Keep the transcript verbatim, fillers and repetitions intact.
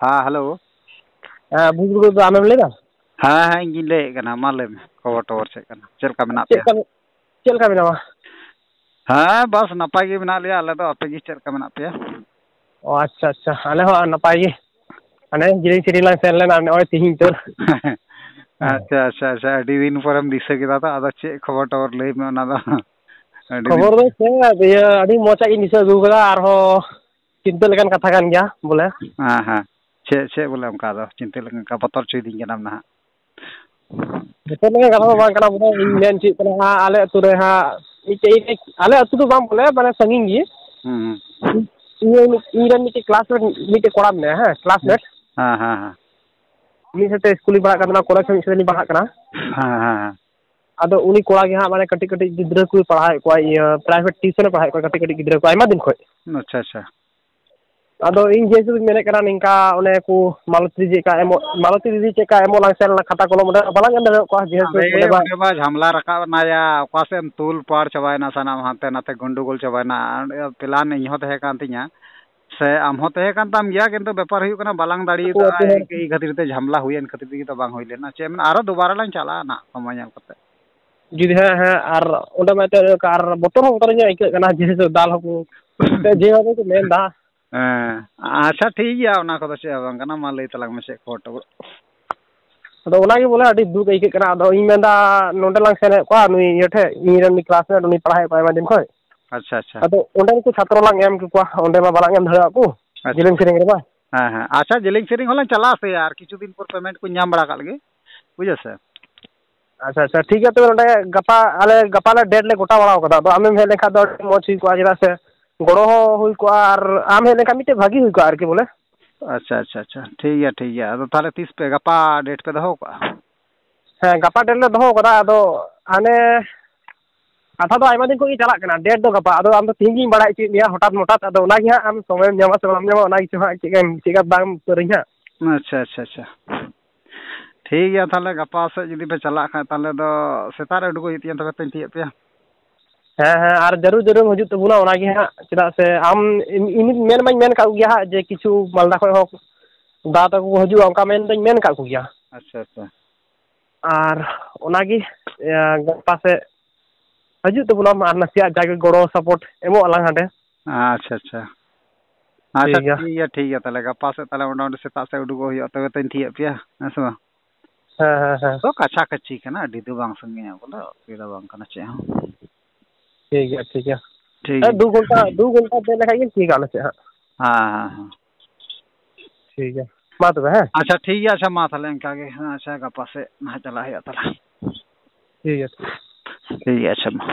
ᱦᱮᱸ, ᱦᱮᱞᱳ᱾ ᱦᱮᱸ, ᱵᱷᱩᱜᱽ ᱨᱳᱰ ᱫᱚ ᱟᱢᱮᱢ ᱞᱟᱹᱭᱫᱟ? ᱦᱮᱸ, ᱦᱮᱸ, ᱤᱧ ᱜᱤᱧ ᱞᱟᱹᱭᱮᱫ ᱠᱟᱱᱟ᱾ ᱢᱟ ᱞᱟᱹᱭ ᱢᱮ, ᱠᱷᱚᱵᱚᱨ ᱴᱚᱵᱚᱨ ᱪᱮᱫ ᱠᱟᱱᱟ? ᱪᱮᱫ ᱞᱮᱠᱟ ᱢᱮᱱᱟᱜ ᱪᱮᱫ ᱯᱮᱭᱟ? ᱞᱮᱠᱟ, ᱪᱮᱫ ᱞᱮᱠᱟ ᱢᱮᱱᱟᱢᱟ? ᱦᱮᱸ, ᱵᱟᱥ ᱱᱟᱯᱟᱭ ᱜᱮ ᱢᱮᱱᱟᱜ ᱞᱮᱭᱟ ᱟᱞᱮ ᱫᱚ᱾ ᱟᱯᱮ ᱜᱮ ᱪᱮᱫ ᱞᱮᱠᱟ ᱢᱮᱱᱟᱜ ᱯᱮᱭᱟ? ᱚ, ᱟᱪᱪᱷᱟ, ᱟᱪᱪᱷᱟ, ᱟᱞᱮ ᱦᱚᱸ ᱱᱟᱯᱟᱭ ᱜᱮ᱾ ᱦᱟᱱᱮ ᱡᱤᱞᱤᱧ ᱥᱮᱨᱮᱧ ᱞᱟᱝ ᱥᱮᱱ ᱞᱮᱱᱟ, ᱱᱚᱜᱼᱚᱭ ᱛᱤᱦᱤᱧ ᱩᱛᱟᱹᱨ᱾ ᱦᱮᱸ᱾ ᱟᱪᱪᱷᱟ, ᱟᱪᱪᱷᱟ, ᱟᱪᱪᱷᱟ, ᱟᱹᱰᱤ ᱫᱤᱱ ᱯᱚᱨᱮᱢ ᱫᱤᱥᱟᱹ ᱠᱮᱫᱟ ᱛᱚ᱾ ᱟᱫᱚ ᱪᱮᱫ ᱠᱷᱚᱵᱚᱨ ᱴᱚᱵᱚᱨ ᱞᱟᱹᱭ ᱢᱮ ᱚᱱᱟ ᱫᱚ᱾ ᱟᱹᱰᱤ ᱫᱤᱱ ᱠᱷᱚᱵᱚᱨ ᱫᱚ ᱪᱮᱫ, ᱤᱭᱟᱹ, ᱟᱹᱰᱤ ᱢᱚᱡᱽ ᱟᱜ ᱜᱤᱧ ᱫᱤᱥᱟᱹ ᱟᱹᱜᱩ ᱠᱟᱫᱟ, ᱟᱨᱦᱚᱸ ᱪᱤᱱᱛᱟᱹ ᱞᱮᱠᱟᱱ ᱠᱟᱛᱷᱟ ᱠᱟᱱ ᱜᱮᱭᱟ ᱵᱚᱞᱮ᱾ ᱦᱮᱸ, ᱦᱮᱸ᱾ ᱪᱮᱫ, ᱪᱮᱫ ᱵᱚᱞᱮ ᱚᱱᱠᱟ ᱫᱚ ᱪᱤᱱᱛᱟᱹ ᱞᱮᱠᱟᱱ, ᱚᱱᱠᱟ ᱵᱚᱛᱚᱨ ᱦᱚᱪᱚᱭᱤᱫᱤᱧ ᱠᱟᱱᱟᱢ ᱱᱟᱦᱟᱜ᱾ ᱵᱚᱛᱚᱨ ᱞᱮᱠᱟᱱ ᱠᱟᱛᱷᱟ ᱫᱚ ᱵᱟᱝ ᱠᱟᱱᱟ ᱵᱚᱞᱮ, ᱤᱧ ᱢᱮᱱ ᱦᱚᱪᱚᱭᱮᱫ ᱠᱟᱱᱟ ᱦᱟᱸᱜ, ᱟᱞᱮ ᱟᱹᱛᱩ ᱨᱮ ᱦᱟᱸᱜ ᱢᱤᱫᱴᱮᱡ, ᱟᱞᱮ ᱟᱹᱛᱩ ᱫᱚ ᱵᱟᱝ ᱵᱚᱞᱮ, ᱢᱟᱱᱮ ᱥᱟᱺᱜᱤᱧ ᱜᱮ᱾ ᱦᱩᱸ, ᱦᱩᱸ᱾ ᱤᱧ, ᱤᱧ ᱨᱮᱱ ᱢᱤᱫᱴᱮᱡ ᱠᱞᱟᱥᱢᱮᱴ, ᱢᱤᱫᱴᱮᱡ ᱠᱚᱲᱟ ᱢᱮᱱᱟᱭᱟ, ᱦᱮᱸ, ᱠᱞᱟᱥᱢᱮᱴ᱾ ᱦᱮᱸ, ᱦᱮᱸ, ᱦᱮᱸ᱾ ᱢᱤᱫ ᱥᱟᱶᱛᱮ ᱥᱠᱩᱞᱤᱧ ᱯᱟᱲᱦᱟᱜ ᱠᱟᱱ ᱛᱟᱦᱮᱱᱟ, ᱠᱚᱞᱮᱡᱽ ᱦᱚᱸ ᱢᱤᱫ ᱥᱟᱶᱛᱮ ᱞᱤᱧ ᱯᱟᱲᱦᱟᱜ ᱠᱟᱱᱟ᱾ ᱦᱮᱸ, ᱦᱮᱸ, ᱦᱮᱸ᱾ ᱟᱫᱚ ᱩᱱᱤ ᱠᱚᱲᱟ ᱜᱮ ᱦᱟᱸᱜ, ᱢᱟᱱᱮ, ᱠᱟᱹᱴᱤᱡ ᱠᱟᱹᱴᱤᱡ ᱜᱤᱫᱽᱨᱟᱹ ᱠᱚᱭ ᱯᱟᱲᱦᱟᱣᱮᱫ ᱠᱚᱣᱟ, ᱤᱭᱟᱹ, ᱯᱨᱟᱭᱵᱷᱮᱴ ᱴᱤᱭᱩᱥᱚᱱᱮ ᱯᱟᱲᱦᱟᱣᱮᱫ ᱠᱚᱣᱟ ᱠᱟᱹᱴᱤᱡ ᱠᱟᱹᱴᱤᱡ ᱜᱤᱫᱽᱨᱟᱹ ᱠᱚ ᱟᱭᱢᱟ ᱫᱤᱱ ᱠᱷᱚᱡ᱾ ᱟᱪᱪᱷᱟ, ᱟᱪᱪᱷᱟ᱾ ᱟᱫᱚ ᱤᱧ ᱡᱮᱦᱮᱛᱩᱧ ᱢᱮᱱᱮᱫ ᱠᱟᱱᱟ, ᱱᱤᱝᱠᱟ ᱚᱱᱮ ᱠᱚ ᱢᱟᱞᱚᱛᱤ ᱫᱤᱫᱤ ᱪᱮᱫ ᱞᱮᱠᱟ ᱮᱢᱚᱜ, ᱢᱟᱞᱚᱛᱤ ᱫᱤᱫᱤ ᱪᱮᱫ ᱞᱮᱠᱟ ᱮᱢᱚᱜ ᱞᱟᱝ ᱥᱮᱱ ᱞᱮᱱᱟ, ᱠᱷᱟᱛᱟ ᱠᱚᱞᱚᱢ ᱚᱸᱰᱮ ᱵᱟᱞᱟᱝ ᱮᱢ ᱫᱟᱲᱮᱭᱟᱜ ᱠᱚᱣᱟ, ᱡᱮᱦᱮᱛᱩ ᱟᱞᱮ ᱚᱸᱰᱮ ᱢᱟ ᱚᱸᱰᱮ ᱢᱟ ᱡᱷᱟᱢᱞᱟ ᱨᱟᱠᱟᱵ ᱮᱱᱟ ᱭᱟ, ᱚᱠᱟ ᱥᱮᱫ ᱮᱢ ᱛᱩᱞ ᱯᱟᱲ ᱪᱟᱵᱟᱭᱮᱱᱟ, ᱥᱟᱱᱟᱢ ᱦᱟᱱᱛᱮ ᱱᱟᱛᱮ ᱜᱚᱱᱰᱩᱜᱳᱞ ᱪᱟᱵᱟᱭᱮᱱᱟ᱾ ᱚᱸᱰᱮ ᱯᱞᱟᱱ ᱤᱧ ᱦᱚᱸ ᱛᱟᱦᱮᱸ ᱠᱟᱱ ᱛᱤᱧᱟ, ᱥᱮ ᱟᱢ ᱦᱚᱸ ᱛᱟᱦᱮᱸ ᱠᱟᱱ ᱛᱟᱢ ᱜᱮᱭᱟ, ᱠᱤᱱᱛᱩ ᱵᱮᱯᱟᱨ ᱦᱩᱭᱩᱜ ᱠᱟᱱᱟ, ᱵᱟᱞᱟᱝ ᱫᱟᱲᱮᱭᱟᱫᱟ᱾ ᱟᱹᱛᱩ ᱦᱚᱲ ᱮᱭ ᱠᱷᱟᱹᱛᱤᱨ ᱛᱮ, ᱡᱷᱟᱢᱞᱟ ᱦᱩᱭᱮᱱ ᱠᱷᱟᱹᱛᱤᱨ ᱛᱮᱜᱮ ᱛᱚ ᱵᱟᱝ ᱦᱩᱭ ᱞᱮᱱᱟ᱾ ᱪᱮᱫ ᱮᱢ ᱢᱮᱱᱟ, ᱟᱨᱚ ᱫᱩᱵᱟᱨᱟ ᱞᱟᱝ ᱪᱟᱞᱟᱜᱼᱟ ᱱᱟᱜ, ᱥᱚᱢᱚᱭ ᱧᱟᱢ ᱠᱟᱛᱮ᱾ ᱡᱩᱫᱤ, ᱦᱮᱸ, ᱦᱮᱸ, ᱟᱨ ᱚᱸᱰᱮ ᱢᱟ ᱮᱱᱛᱮᱫ ᱟᱨ ᱵᱚᱛᱚᱨ ᱦᱚᱸ ᱵᱚᱛᱚᱨ ᱧᱚᱜ ᱟᱹᱭᱠᱟᱹᱜ ᱠᱟᱱᱟ, ᱡᱮᱦᱮᱛᱩ ᱫᱟᱞ ᱦᱚᱸᱠᱚ ᱥᱮ ᱡᱮ ᱵᱷᱟᱵᱮ ᱠᱚ ᱢᱮᱱ ᱮᱫᱟ᱾ ᱦᱮᱸ, ᱟᱪᱪᱷᱟ, ᱴᱷᱤᱠ ᱜᱮᱭᱟ, ᱚᱱᱟ ᱠᱚᱫᱚ ᱪᱮᱫ ᱦᱚᱸ ᱵᱟᱝ ᱠᱟᱱᱟ᱾ ᱢᱟ ᱞᱟᱹᱭ ᱛᱟᱞᱟᱝ ᱢᱮ, ᱪᱮᱫ ᱠᱷᱚᱵᱚᱨ ᱴᱚᱵᱚᱨ? ᱟᱫᱚ ᱚᱱᱟᱜᱮ ᱵᱚᱞᱮ, ᱟᱹᱰᱤ ᱫᱩᱠ ᱟᱹᱭᱠᱟᱹᱜ ᱠᱟᱱᱟ᱾ ᱟᱫᱚ ᱤᱧ ᱢᱮᱱᱫᱟ, ᱱᱚᱸᱰᱮ ᱞᱟᱝ ᱥᱮᱱ ᱦᱮᱡ ᱠᱚᱜᱼᱟ, ᱱᱩᱭ ᱤᱭᱟᱹ ᱴᱷᱮᱡ, ᱤᱧ ᱨᱮᱱ ᱩᱱᱤ ᱠᱞᱟᱥᱢᱮᱴ, ᱩᱱᱤ ᱯᱟᱲᱦᱟᱣᱮᱫ ᱠᱚᱣᱟ ᱟᱭᱢᱟ ᱫᱤᱱ ᱠᱷᱚᱡ᱾ ᱟᱪᱪᱷᱟ, ᱟᱪᱪᱷᱟ᱾ ᱟᱫᱚ ᱚᱸᱰᱮᱱ ᱠᱚ ᱪᱷᱟᱛᱨᱚ ᱞᱟᱝ ᱮᱢ ᱠᱮᱠᱚᱣᱟ, ᱚᱸᱰᱮ ᱢᱟ ᱵᱟᱞᱟᱝ ᱮᱢ ᱫᱟᱲᱮᱭᱟᱜ ᱠᱚ᱾ ᱟᱪᱪᱷᱟ᱾ ᱡᱮᱞᱮᱧ ᱥᱮᱨᱮᱧ ᱨᱮᱢᱟ᱾ ᱦᱮᱸ, ᱦᱮᱸ, ᱟᱪᱪᱷᱟ, ᱡᱮᱞᱮᱧ ᱥᱮᱨᱮᱧ ᱦᱚᱸᱞᱟᱝ ᱪᱟᱞᱟᱜᱼᱟ ᱥᱮ, ᱟᱨ ᱠᱤᱪᱷᱩ ᱫᱤᱱ ᱯᱚᱨ ᱯᱮᱢᱮᱱᱴ ᱠᱚᱧ ᱧᱟᱢ ᱵᱟᱲᱟ ᱠᱟᱜ ᱞᱮᱜᱮ, ᱵᱩᱡᱷᱟᱹᱣ ᱥᱮ᱾ ᱟᱪᱪᱷᱟ, ᱟᱪᱪᱷᱟ, ᱴᱷᱤᱠ ᱜᱮᱭᱟ᱾ ᱛᱚᱵᱮ ᱱᱚᱸᱰᱮ ᱜᱟᱯᱟ, ᱟᱞᱮ ᱜᱟᱯᱟ ᱞᱮ ᱰᱮᱴ ᱞᱮ ᱜᱚᱴᱟ ᱵᱟᱲᱟᱣ ᱠᱟᱫᱟ᱾ ᱟᱫᱚ ᱟᱢᱮᱢ ᱦᱮᱡ ᱞᱮᱱᱠᱷᱟᱱ ᱫᱚ ᱟᱹᱰᱤ ᱢᱚᱡᱽ ᱦᱩᱭ ᱠᱚᱜᱼᱟ, ᱪᱮᱫᱟᱜ ᱥᱮ ᱜᱚᱲᱚ ᱦᱚᱸ ᱦᱩᱭ ᱠᱚᱜᱼᱟ ᱟᱨ ᱟᱢ ᱦᱮᱡ ᱞᱮᱱᱠᱷᱟᱱ ᱢᱤᱫᱴᱮᱡ ᱵᱷᱟᱹᱜᱤ ᱦᱩᱭ ᱠᱚᱜᱼᱟ ᱟᱨᱠᱤ ᱵᱚᱞᱮ᱾ ᱟᱪᱪᱷᱟ, ᱟᱪᱪᱷᱟ, ᱟᱪᱪᱷᱟ, ᱴᱷᱤᱠ ᱜᱮᱭᱟ, ᱴᱷᱤᱠ ᱜᱮᱭᱟ᱾ ᱟᱫᱚ ᱛᱟᱦᱚᱞᱮ ᱛᱤᱥ ᱯᱮ, ᱜᱟᱯᱟ ᱰᱮᱴ ᱯᱮ ᱫᱚᱦᱚ ᱠᱟᱜᱼᱟ? ᱦᱮᱸ, ᱜᱟᱯᱟ ᱰᱮᱴ ᱞᱮ ᱫᱚᱦᱚ ᱠᱟᱫᱟ᱾ ᱟᱫᱚ ᱦᱟᱱᱮ ᱠᱟᱛᱷᱟ ᱫᱚ ᱟᱭᱢᱟ ᱫᱤᱱ ᱠᱷᱚᱱ ᱜᱮ ᱪᱟᱞᱟᱜ ᱠᱟᱱᱟ, ᱰᱮᱴ ᱫᱚ ᱜᱟᱯᱟ᱾ ᱟᱫᱚ ᱟᱢ ᱫᱚ ᱛᱤᱦᱤᱧ ᱜᱤᱧ ᱵᱟᱲᱟᱭ ᱦᱚᱪᱚᱭᱮᱫ ᱢᱮᱭᱟ ᱦᱚᱴᱟᱛ ᱢᱚᱴᱟᱛ, ᱟᱫᱚ ᱚᱱᱟᱜᱮ ᱦᱟᱸᱜ ᱟᱢ ᱥᱚᱢᱚᱭᱮᱢ ᱧᱟᱢᱟ ᱥᱮ ᱵᱟᱢ ᱧᱟᱢᱟ, ᱚᱱᱟ ᱜᱮᱪᱚ ᱦᱟᱸᱜ ᱪᱮᱫ ᱞᱮᱠᱟ, ᱪᱮᱫ ᱞᱮᱠᱟ ᱵᱟᱝ ᱩᱛᱟᱹᱨᱟᱹᱧ ᱦᱟᱸᱜ᱾ ᱟᱪᱪᱷᱟ, ᱟᱪᱪᱷᱟ, ᱟᱪᱪᱷᱟ, ᱴᱷᱤᱠ ᱜᱮᱭᱟ᱾ ᱛᱟᱦᱚᱞᱮ ᱜᱟᱯᱟ ᱥᱮᱫ ᱡᱩᱫᱤ ᱯᱮ ᱪᱟᱞᱟᱜ ᱠᱷᱟᱱ, ᱛᱟᱦᱚᱞᱮ ᱫᱚ ᱥᱮᱛᱟᱜ ᱨᱮ ᱩᱰᱩᱠᱚᱜ ᱦᱩᱭᱩᱜ ᱛᱤᱧᱟᱹ, ᱛᱚᱵᱮ ᱛᱚᱧ ᱛᱤᱭᱳᱜ ᱯᱮᱭᱟ᱾ ᱦᱮᱸ, ᱦᱮᱸ, ᱟᱨ ᱡᱟᱹᱨᱩᱲ ᱡᱟᱹᱨᱩᱲ ᱦᱤᱡᱩᱜ ᱛᱟᱵᱚᱱᱟ, ᱚᱱᱟᱜᱮ ᱦᱟᱸᱜ᱾ ᱪᱮᱫᱟᱜ ᱥᱮ ᱟᱢ, ᱤᱧ, ᱤᱧ ᱢᱮᱱ ᱢᱟᱧ ᱢᱮᱱ ᱠᱟᱜ ᱜᱮᱭᱟ ᱦᱟᱸᱜ ᱡᱮ ᱠᱤᱪᱷᱩ ᱢᱟᱞᱫᱟ ᱠᱷᱚᱡ ᱦᱚᱸ ᱫᱟᱫᱟ ᱛᱟᱠᱚ ᱠᱚ ᱦᱤᱡᱩᱜᱼᱟ, ᱚᱱᱠᱟ ᱢᱮᱱ ᱫᱚᱧ ᱢᱮᱱ ᱟᱠᱟᱫ ᱠᱚᱜᱮᱭᱟ᱾ ᱟᱪᱪᱷᱟ, ᱟᱪᱪᱷᱟ᱾ ᱟᱨ ᱚᱱᱟᱜᱮ, ᱮ, ᱜᱟᱯᱟ ᱥᱮᱫ ᱦᱤᱡᱩᱜ ᱛᱟᱵᱚᱱᱟᱢ ᱟᱨ ᱱᱟᱥᱮᱭᱟᱜ ᱡᱟᱜᱮ ᱜᱚᱲᱚ ᱥᱟᱯᱳᱨᱴ ᱮᱢᱚᱜ ᱟᱞᱟᱝ ᱦᱟᱸᱰᱮ᱾ ᱟᱪᱪᱷᱟ, ᱟᱪᱪᱷᱟ᱾ ᱟᱪᱪᱷᱟ, ᱴᱷᱤᱠ ᱜᱮᱭᱟ᱾ ᱴᱷᱤᱠ ᱜᱮᱭᱟ, ᱴᱷᱤᱠ ᱜᱮᱭᱟ᱾ ᱛᱟᱦᱚᱞᱮ ᱜᱟᱯᱟ ᱥᱮᱫ ᱛᱟᱦᱚᱞᱮ ᱢᱚᱴᱟᱢᱩᱴᱤ ᱥᱮᱛᱟᱜ ᱥᱮᱫ ᱩᱰᱩᱠᱚᱜ ᱦᱩᱭᱩᱜᱼᱟ, ᱛᱚᱵᱮ ᱛᱚᱧ ᱛᱷᱤᱭᱟᱹᱜ ᱯᱮᱭᱟ, ᱦᱮᱸ ᱥᱮ ᱵᱟᱝ? ᱦᱮᱸ, ᱦᱮᱸ, ᱦᱮᱸ᱾ ᱛᱚ ᱠᱟᱪᱷᱟ ᱠᱟᱪᱷᱤ ᱠᱟᱱᱟ, ᱟᱹᱰᱤ ᱫᱚ ᱵᱟᱝ ᱥᱟᱺᱜᱤᱧᱟ ᱵᱚᱞᱮ, ᱚᱥᱩᱵᱤᱫᱷᱟ ᱵᱟᱝ ᱠᱟᱱᱟ ᱪᱮᱫ ᱦᱚᱸ᱾ ᱴᱷᱤᱠ ᱜᱮᱭᱟ, ᱴᱷᱤᱠ ᱜᱮᱭᱟ᱾ ᱴᱷᱤᱠ ᱦᱮᱸ, ᱜᱮᱭᱟ᱾ ᱫᱩ ᱜᱷᱚᱱᱴᱟ, ᱫᱩ ᱜᱷᱚᱱᱴᱟ ᱫᱮᱡ ᱞᱮᱠᱷᱟᱡ ᱜᱮ ᱴᱷᱤᱠᱟ ᱟᱞᱮ ᱥᱮᱫ ᱦᱟᱸᱜ᱾ ᱦᱮᱸ, ᱦᱮᱸ, ᱦᱮᱸ᱾ ᱴᱷᱤᱠ ᱜᱮᱭᱟ᱾ ᱢᱟ ᱛᱚᱵᱮ, ᱦᱮᱸ? ᱟᱪᱪᱷᱟ, ᱴᱷᱤᱠ ᱜᱮᱭᱟ᱾ ᱟᱪᱪᱷᱟ, ᱢᱟ ᱛᱟᱦᱚᱞᱮ ᱤᱱᱠᱟ ᱜᱮ᱾ ᱦᱮᱸ, ᱟᱪᱪᱷᱟ, ᱜᱟᱯᱟ ᱥᱮᱫ ᱱᱟᱦᱟᱜ ᱪᱟᱞᱟᱜ ᱦᱩᱭᱩᱜᱼᱟ ᱛᱟᱦᱚᱞᱮ᱾ ᱴᱷᱤᱠ ᱜᱮᱭᱟ᱾ ᱴᱷᱤᱠ ᱜᱮᱭᱟ, ᱟᱪᱪᱷᱟ, ᱢᱟ᱾